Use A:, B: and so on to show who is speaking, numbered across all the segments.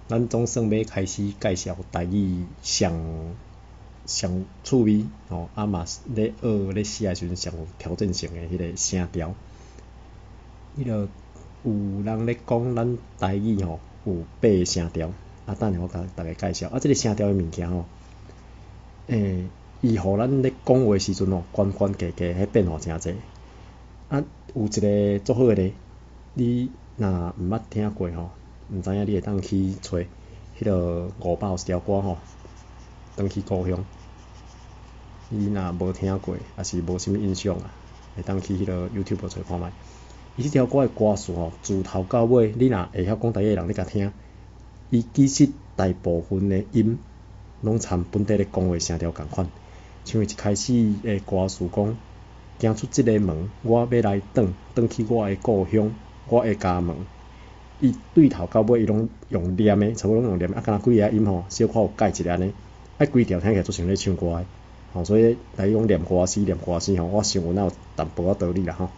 A: 咱總算欲開始介紹台語上上趣味吼，啊嘛咧學咧寫的時陣上有挑戰性的彼个聲調。彼个有人咧講咱台語吼有八个聲調，啊等下我共逐家介紹。啊，這个聲調的物件吼，伊予咱咧講話時陣吼，懸懸低低，彼變化誠濟。啊，有一个足好的例，你若毋捌聽過吼，毋知影你會當去揣彼个550條歌吼，轉去故鄉。你若無聽過，抑是無啥物印象啊，會當去彼个 YouTube 揣看覓。伊這條歌的歌詞吼，自頭到尾，你若會曉講台語的人，你共聽，伊其實大部分的音攏參本地咧講話聲調仝款。像伊一開始的歌詞講，行出這个門，我欲來轉，轉去我的故鄉，我的家門。伊對頭到尾伊攏用念的，差不多攏用念的，啊，敢若幾个音吼，小可有改一下按呢，啊，規條聽起來足像咧唱歌的，吼，所以台語講念歌詞，念歌詞吼，我想有哪有淡薄仔道理啦吼。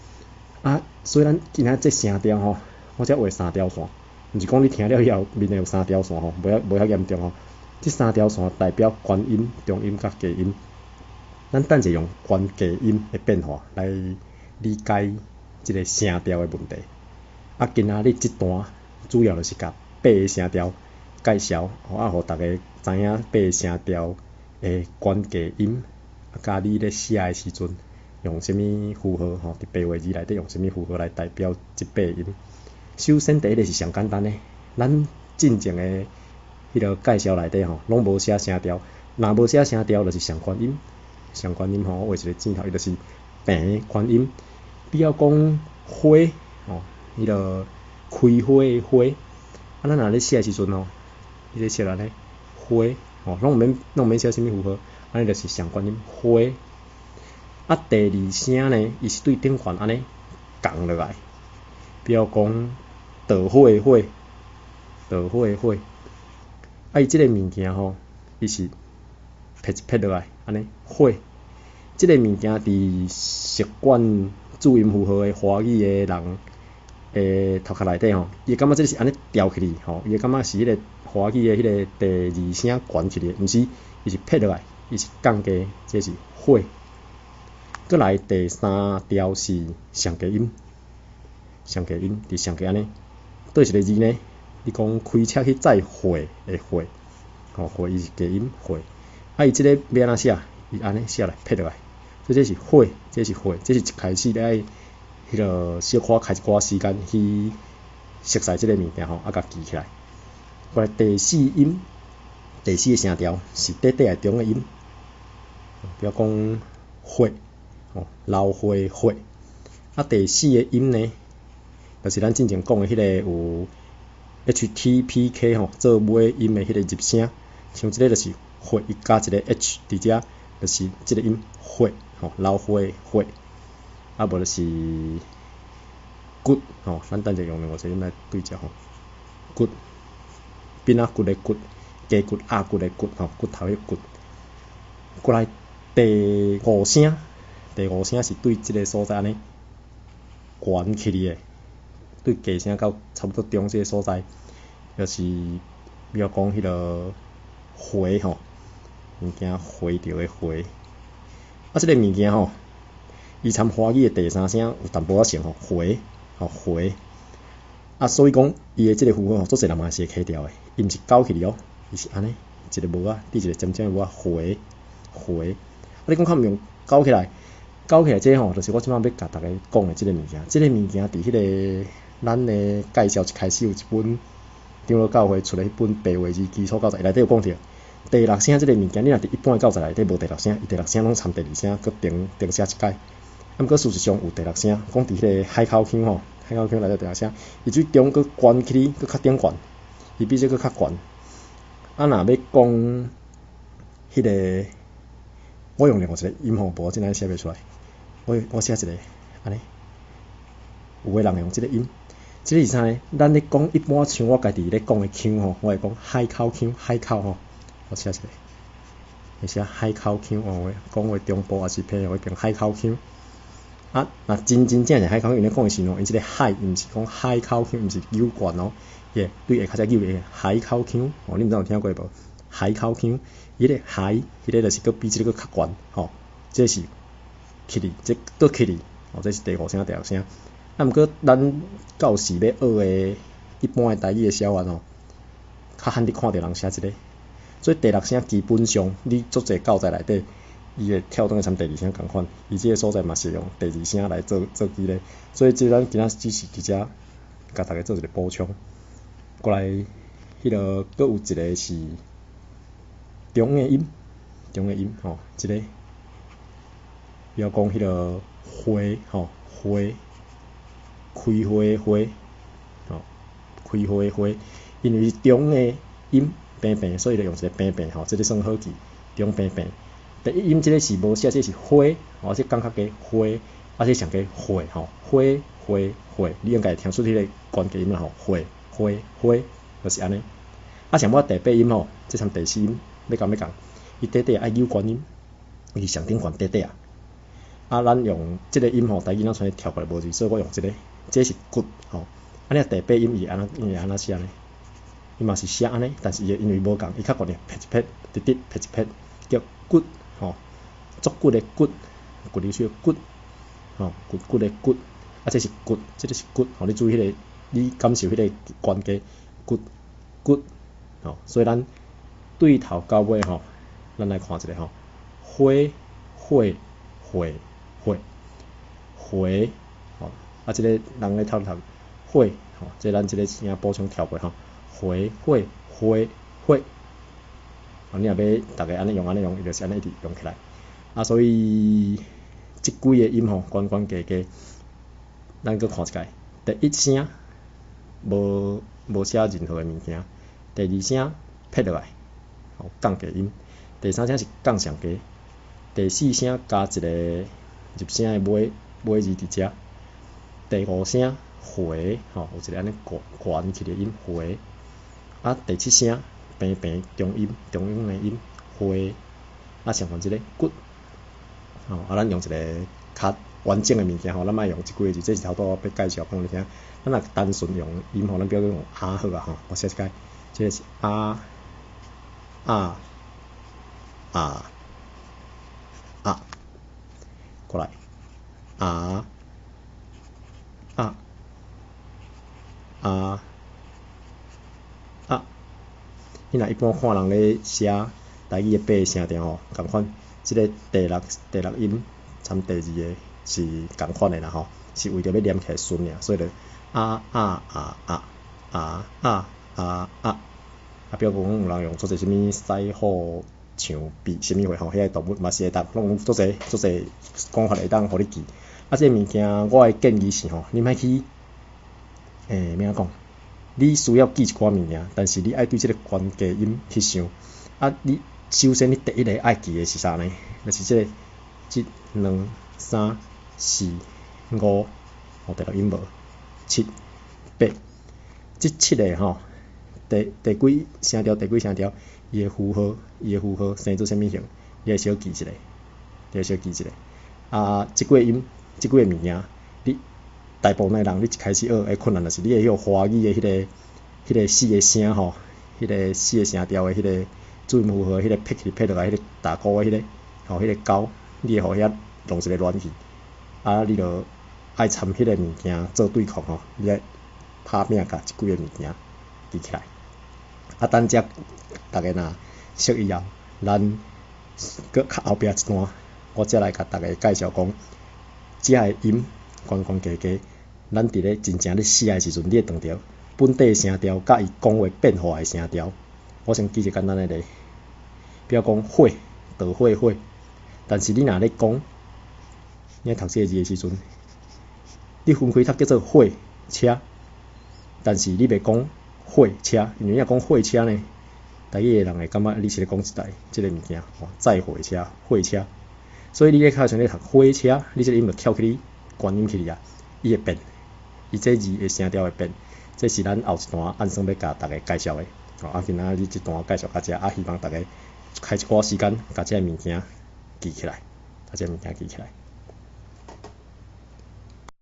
A: 啊，所以咱今仔這聲調吼，我才畫三條線，毋是講你聽了以後面會有三條線吼，無遐無遐嚴重吼。這三條線代表懸音、中音佮低音。咱等下用懸低音的變化來理解這个聲調的問題。啊，今仔日這段主要就是共八个聲調介紹，啊，予逐家知影八个聲調的懸低音，啊，佮你咧寫的時陣用啥物符號吼，佇白話字內底用啥物符號來代表這八個音。首先第一个是上簡單的，咱進前的彼个介紹內底吼，攏無寫聲調，若無寫聲調就是上懸音，上懸音吼，我畫一個箭頭，伊就是平懸音。比如講花吼，彼个開花的花，啊，咱若咧寫的時陣吼，伊咧寫按呢花吼，攏毋免攏毋免寫啥物符號，按呢就是上懸音花。啊，第二聲呢，伊是對頂懸按呢降落來，比如講著火的火，著火的火。啊，伊這个物件吼，伊是撇一撇落來，按呢火。這个物件佇習慣注音符號的華語的人的頭殼內底吼，伊會感覺這是按呢吊起去吼，伊會感覺是彼个華語的彼个第二聲懸起去，毋是，伊是撇落來，伊是降低，這是火。閣來第三調是上低音，上低音佇上低按呢，佗一个字呢？你講開車去載貨的貨，吼貨伊是低音貨，啊伊這个欲按怎寫？伊按呢寫來撇落來，所以這是火，這是貨，這是一開始你愛彼个小可開一寡時間去熟似這个物件吼，啊共記起來。過來第四音，第四个聲調是短短的中的音，比如講血，吼老火血。啊第四个音呢，就是咱進前講的彼個有 H T P K 吼做尾音的彼個入聲，像這个就是血，伊加一个 H 佇遮，就是這个音血，吼老火血。啊無就是骨吼，咱等下用另外一個音來對照吼，骨，餅仔骨的骨，雞骨、鴨骨的骨吼，骨頭的骨。過來第五聲，第五聲是對這个所在按呢懸起去的，對低聲到差不多中這个所在，就是比如講彼个回吼，物件回著的回。啊，這个物件吼，伊參華語的第三聲有淡薄仔像吼，回，吼回。啊，所以講伊的這个符號吼，足濟人嘛是會起調的，伊毋是勾起去哦，伊是按呢一个帽仔，佇一个尖尖的帽仔回回。啊，你講較毋用勾起來，勾起來這吼，就是我這擺欲共逐家講的這个物件。這个物件佇彼个咱的介紹一開始有一本長老教會出的彼本白話字基礎教材內底有講著。第六聲這个物件，你若佇一般的教材內底無第六聲，伊第六聲攏參第二聲，閣停停寫一擺。啊，毋過事實上有第六聲，講佇彼个海口腔吼，海口腔內底第六聲，伊對中閣懸起去，閣較頂懸，伊比這閣較懸。啊，若欲講彼个，我用另外一个音吼，無我真正寫袂出來。我寫一个按呢，有的人會用這个音，這个是啥呢？咱咧講一般像我家己咧講的腔吼，我會講海口腔，海口吼，我寫一个，會寫海口腔哦，講話中部抑是偏鄉彼爿海口腔。啊，若真真正正海口腔，𪜶咧講的時陣，𪜶這个海，毋是講海口腔，毋是有懸哦，彼個對下跤才扭的海口腔，吼，你毋知有聽過無？海口腔，伊彼個海，彼個就是閣比這個閣較懸，吼，這是起去，這閣起去，吼，這是第五聲、第六聲。啊，毋過咱教時欲學的一般的台語的寫法吼，較罕得看著人寫這個，所以第六聲基本上你足濟教材內底，伊會跳轉來參第二聲仝款，伊這個所在嘛是用第二聲來做做記咧，所以這咱今仔只是佇遮共大家做一個補充。過來，彼個閣有一個是中的音，中的音吼，這個，比如講彼個花吼，花，開花的花，吼，開花的花，因為中的音平平，所以就用一個平平吼，這個算好記，中平平。第一音這個是無寫，這個是花，吼，這降較低花，啊，這上低會吼，花花會，你應該會聽出彼個懸低音啦吼，會花花，就是按呢。啊，上尾第八音吼，這參第四音，欲仝欲仝，伊短短愛扭懸音，伊上頂懸短短啊。啊，咱用這個音吼，台語咱像跳過來無字，所以我用這個，這是骨吼。啊，你第八音伊會按怎伊會按怎寫呢？伊嘛是寫按呢，但是伊因為無仝，伊較懸的撇一撇，直直撇一撇，叫骨吼，足骨的骨，骨流水的骨，吼，骨骨的骨，啊，這是骨，這個是骨，吼，你注意彼個，你感受彼個懸低骨骨，吼，所以咱對頭到尾吼，咱來看一下吼，花會會會回，吼，啊，這個人咧頭讀會，吼，這咱這個聲補充跳過吼，回會會會，啊，你若欲逐家按呢用按呢用，伊就是按呢一直用起來。啊，所以這幾個音吼，懸懸低低，咱閣看一擺。第一聲無無寫任何的物件，第二聲撇落來，吼降低音。第三聲是降上低，第四聲加一個入聲的尾尾字佇遮。第五聲回，吼有一個按呢懸懸起的音回。啊，第七聲平平中音中音的音回。啊，上懸這個骨，吼啊，咱用一個較完整的物件吼，咱莫用這幾個字，這是頭拄仔欲介紹講你聽。咱若單純用音吼，咱比如講用啊好啊吼，我寫一擺，這個是啊啊啊啊，過來啊啊啊啊。你若一般看人咧寫台語的八個聲調吼，仝款，這個第六第六音參第二個是仝款的啦吼，是為著欲連起來順爾，所以就啊啊啊啊啊啊啊啊。啊，比如講有人用足濟啥物獅虎象鱉啥物貨吼，遐個動物嘛是會當，攏有足濟足濟講法會當予你記。啊，這個物件我的建議是吼，你莫去，欸，欲按怎講？你需要記一寡物件，但是你愛對這個懸低音去想。啊，你首先你第一個愛記的是啥呢？就是這個一、兩、三、四、五，吼，第六音無，七、八，這七個吼，第第幾聲調，第幾聲調，伊的符號，伊的符號生做啥物形，你愛小記一下，你愛小記一下。啊，這幾個音，這幾個物件，你大部分的人，你一開始學會困難，就是你會曉華語的彼個彼個四個聲吼，彼個四個聲調的彼個注音符號，彼個撇起撇落來，彼個打勾的彼個，吼，彼個勾，你會予遐弄一個亂去，啊，你就愛參彼個物件做對抗吼，你愛拍拚共這幾個物件記起來。啊，等遮逐家若熟以後，咱閣較後壁一段，我才來共逐家介紹講，遮個音懸懸低低，咱佇咧真正咧寫的時陣，你會當著本底聲調佮伊講話變化的聲調。我先舉一個簡單的例，比如講火，著火火，但是你若咧講，你讀這個字的時陣，你分開讀叫做火車，但是你袂講火車，因為你若講火車呢，台語的人會感覺你是咧講一台這個物件，吼，載貨車、火車，所以你咧較像咧讀火車，你這個音就跳起去懸音去哩啊，伊會變，伊這字的聲調會變，這是咱後一段按算欲共逐家介紹的，吼，啊，今仔日這段介紹到遮，啊，希望逐家開一寡時間，共這个物件記起來，共這个物件記起來。